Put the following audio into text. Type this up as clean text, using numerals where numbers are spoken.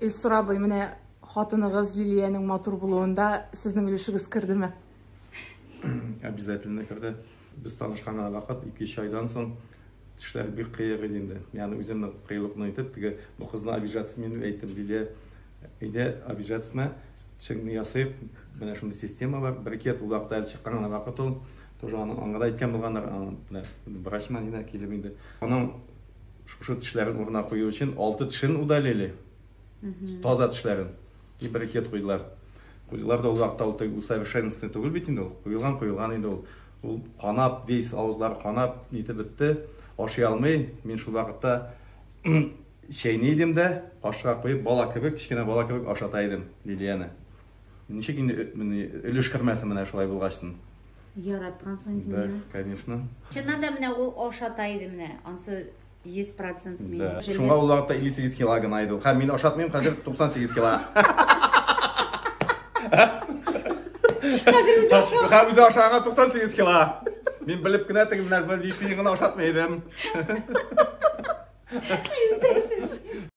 Илсур абый, менә хатыныгыз Лилиянең матур булуында сезнең өлешегез кердеме? Обязательно керде. Без танышкан вакыт 2-3 айдан соң тешләр бик кыек иде инде. Ягъни үземнең кыюлыкны итеп, теге бу кызны обижаться мин әйттем, Лилия, әйдә обижаться, тешеңне ясыйк. Менә шундый система бар. Брикет ул вакытта әле чыккан гына вакыт ул. Тоже аның аңа да әйткән булганнар, аның менә врач менә килеп инде. Аның шушы тешләрен урынына кую өчен 6 тешен удалили. Таза тешләрен. И брикет куйдылар. Куйдылар да ул вакытта ул теге усовершенствованный түгел бит инде ул. Куелган, куелган инде ул. Ул канап, весь авызлар канап, нитеп бетте. Ашый алмый. Мин шул вакытта чәйни идем дә, кашыга куеп, бала кебек, кечкенә бала кебек ашата идем Лилияне. Ничек инде өлеш кермәсен менә шулай булгачтын. Яраткансың инде. Да, конечно. Чыннан да менә ул ашата иде менә. Ансы 100% мин. Да. Шуңа ул вакытта 58 кило гына иде ул. Һәм мин ашатмыйм, хәзер 98 кило. Хәзер үзе аша. Һәм үзе ашаганга 98 кило. Мин белеп кенә теге менә бер лишний гына ашатмый идем. Әйтерсең.